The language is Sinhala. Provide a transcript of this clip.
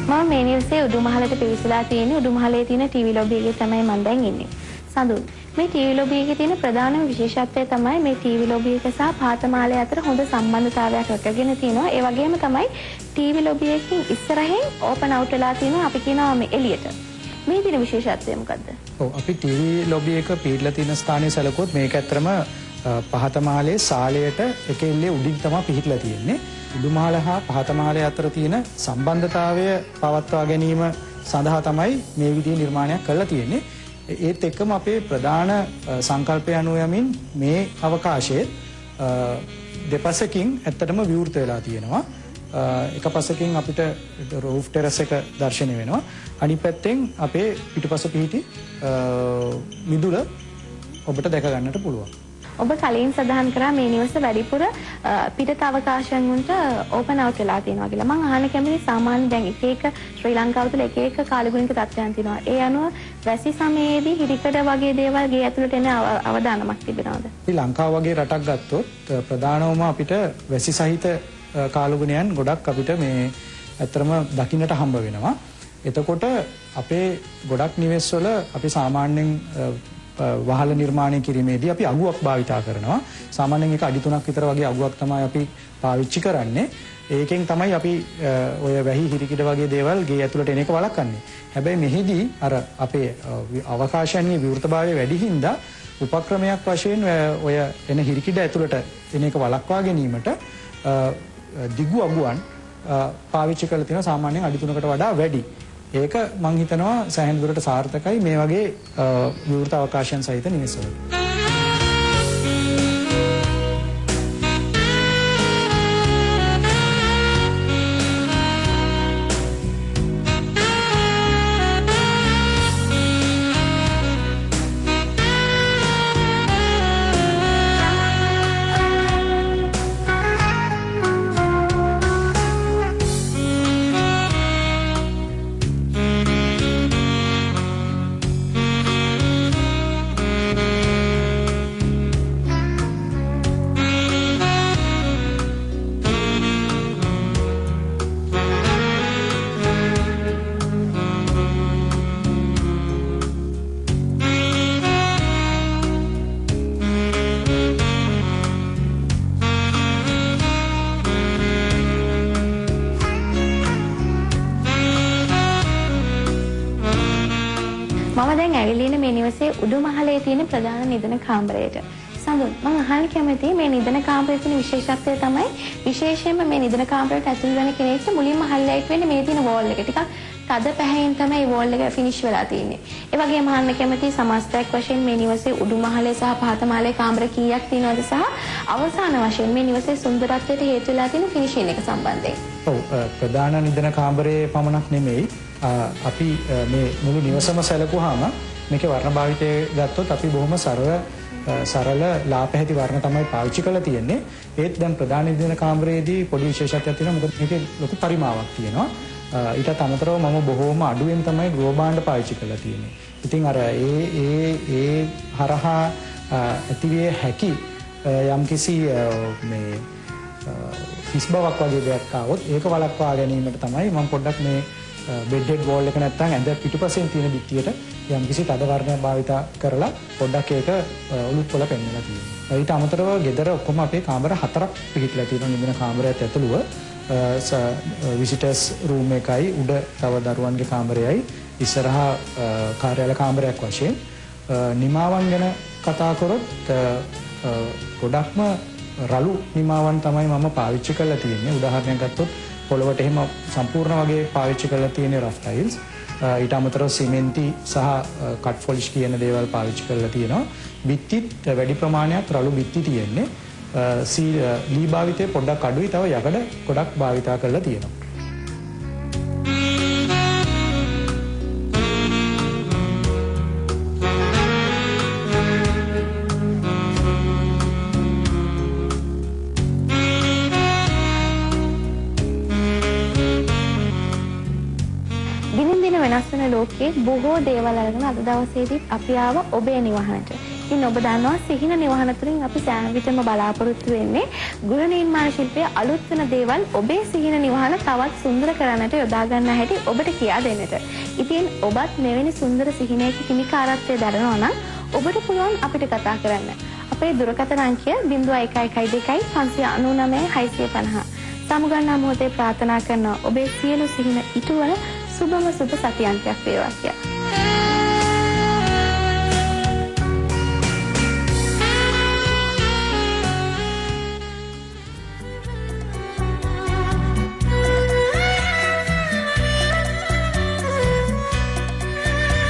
මම මේ නිවසේ උඩුමහලට පිවිසලා තියෙන්නේ. උඩුමහලේ තියෙන ටීවී ලොබි එකේ තමයි මම දැන් ඉන්නේ. සඳුන්, මේ ටීවී ලොබි එකේ තියෙන ප්‍රධානම විශේෂත්වය තමයි මේ ටීවී ලොබි එක සහ පහත මාලය අතර හොඳ සම්බන්ධතාවයක් රැකගෙන තියෙනවා. ඒ වගේම තමයි ටීවී ලොබි එකකින් ඉස්සරහින් ඕපන් අවුට් වෙලා තියෙනවා අපි කියනවා මේ එළියට. මේ තියෙන විශේෂත්වය මොකද්ද? ඔව්, අපි ටීවී ලොබි එක පිහිටලා තියෙන ස්ථානය සැලකුවොත් මේක ඇත්තටම පහත මාලයේ සාලයට එක එල්ලේ උඩින් තමයි පිහිටලා තියෙන්නේ. උඩුමහල හා පහත මාලය අතර තියෙන සම්බන්ධතාවය පවත්වා ගැනීම සඳහා තමයි මේ විදිහේ නිර්මාණයක් කරලා තියෙන්නේ. ඒත් එක්කම අපේ ප්‍රධාන සංකල්පය අනුව යමින් මේ අවකාශය දෙපසකින් ඇත්තටම විවෘත වෙලා තියෙනවා. එක පසකින් අපිට රූෆ් ටෙරස් එක දැర్శණය වෙනවා. අනිත් පැත්තෙන් අපේ පිටුපස පිහිටි මිදුල ඔබට දැක ගන්නට පුළුවන්. ඔබ කලින් සඳහන් කරා මේ නිවස වැඩිපුර පිටත අවකාශයන් වලට ඕපන් අවුට් වෙලා තියෙනවා කියලා. මං අහන්න කැමති සාමාන්‍ය දැන් එක එක ශ්‍රී ලංකාව තුළ එක එක කාලගුණික තත්ත්වයන් තියෙනවා. ඒ අනුව වැසි සමයේදී හිරිකඩ වගේ දේවල් ගේ ඇතුළට එන අවදානමක් තිබෙනවද? ශ්‍රී ලංකාව වගේ රටක් ගත්තොත් ප්‍රධානවම අපිට වැසි සහිත කාලගුණයන් ගොඩක් අපිට මේ ඇත්තටම දකින්නට හම්බ වෙනවා. එතකොට අපේ ගොඩක් නිවෙස්වල අපි සාමාන්‍යයෙන් වහල නිර්මාණය කිරීමේදී අපි අගුවක් භාවිතා කරනවා. සාමාන්‍යයෙන් ඒක අඩි 3ක් විතර වගේ අගුවක් තමයි අපි පාවිච්චි කරන්නේ. ඒකෙන් තමයි අපි ඔය වැහි හිරිකිඩ වගේ දේවල් ගේ ඇතුළට එන එක වළක්වන්නේ. හැබැයි මෙහිදී අර අපේ අවකාශයන්ගේ විවෘතභාවය වැඩි හින්දා උපක්‍රමයක් වශයෙන් ඔය එන හිරිකිඩ ඇතුළට එන එක වළක්වා ගැනීමට දිගු අගුවන් පාවිච්චි කරලා තියෙනවා සාමාන්‍යයෙන් අඩි 3කට වඩා වැඩි. ඒක මං හිතනවා සෑහෙන දුරට සාර්ථකයි මේ වගේ විවෘත අවකාශයන් සහිත නිවෙස්වල. මම දැන් ඇවිල්ලා ඉන්නේ මේ නිවසේ උඩුමහලේ තියෙන ප්‍රධාන නිදන කාමරයට. සඳුන්, මම අහන්න කැමතියි මේ නිදන කාමරයේ තියෙන විශේෂත්වය තමයි විශේෂයෙන්ම මේ නිදන කාමරයට ඇතුල් වෙන කෙනෙක්ට මුලින්ම හයිලයිට් වෙන්නේ මේ තියෙන වෝල් එක. ටිකක් තද පැහැයෙන් තමයි වෝල් එක ෆිනිෂ් වෙලා තියෙන්නේ. ඒ වගේම අහන්න කැමතියි සමස්තයක් වශයෙන් මේ නිවසේ උඩුමහලේ සහ පහත මාලේ කාමර කීයක් තියෙනවද සහ අවසාන වශයෙන් මේ නිවසේ සුන්දරත්වයට හේතු වෙලා තියෙන ෆිනිෂින් එක සම්බන්ධයෙන්. ඔව්, ප්‍රධාන නිදන කාමරයේ පමණක් නෙමෙයි අපි මේ මුළු නිවසම සැලකුවාම මේකේ වර්ණ භාවිතය ගත්තොත් අපි බොහොම සරල ලාපැහැති වර්ණ තමයි පාවිච්චි කරලා තියෙන්නේ. ඒත් දැන් ප්‍රධාන නිදන කාමරයේදී පොඩි විශේෂත්වයක් තියෙනවා. මොකද මේකේ ලොකු පරිමාවක් තියෙනවා. ඊටත් අමතරව මම බොහොම අඩුවෙන් තමයි ගෘහ භාණ්ඩ පාවිච්චි කරලා තියෙන්නේ. ඉතින් අර ඒ ඒ ඒ හරහා ඇතිවිය හැකි යම්කිසි මේ හිස් බවක් වගේ දෙයක් ආවොත් ඒක වළක්වා ගැනීමට තමයි මම පොඩ්ඩක් මේ බෙඩ් හෙඩ් වෝල් එක නැත්තම් ඇඳ පිටුපසෙන් තියෙන බිත්තියට යම්කිසි තද වර්ණයක් භාවිතා කරලා පොඩ්ඩක් ඒක ඔලුත් වල පෙන්නලා තියෙනවා. ඊට අමතරව ගෙදර ඔක්කොම අපේ කාමර 4ක් පිහිටලා තියෙනවා. නිදන කාමරයත් ඇතුළුව විසිටර්ස් රූම් එකයි උඩ තව දරුවන්ගේ කාමරයයි ඉස්සරහා කාර්යාල කාමරයක් වශයෙන්. නිමාවන් ගැන කතා කරොත් ගොඩක්ම රළු නිමාවන් තමයි මම පාවිච්චි කරලා තියෙන්නේ. උදාහරණයක් ගත්තොත් පොළවට එහෙම සම්පූර්ණ වගේ පාවිච්චි කරලා තියෙන රෆ් ටයිල්ස්. ඊට අමතරව සිමෙන්ති සහ කට් පොලිෂ් කියන දේවල් පාවිච්චි කරලා තියෙනවා. බිත්තිත් වැඩි ප්‍රමාණයක් රළු බිත්ති තියෙන්නේ. ලී භාවිතය පොඩ්ඩක් අඩුයි, තව යකඩ ගොඩක් භාවිතා කරලා තියෙනවා. දිනින් දින වෙනස් වෙන ලෝකයේ බොහෝ දේවල් අරගෙන අද දවසේදීත් අපි ආව ඔබේ නිවහනට. ඉතින් ඔබ දන්නවා සිහින නිවහන තුළින් අපි සෑම විටම බලාපොරොත්තු වෙන්නේ ගෘහ නිර්මාණ ශිල්පයේ අලුත් වෙන දේවල් ඔබේ සිහින නිවහන තවත් සුන්දර කරන්නට යොදා ගන්න හැටි ඔබට කියා දෙන්නට. ඉතින් ඔබත් මෙවැනි සුන්දර සිහිනයක හිමිකාරත්වය දරනවා නම් ඔබට පුළුවන් අපිට කතා කරන්න. අපේ දුරකථන අංකය 0112 599 650. සමුගන්නා මොහොතේ ප්‍රාර්ථනා කරනවා ඔබේ සියලු සිහින ඉටුවන සුබම සුබ සතියන්තයක් වේවා කියලා.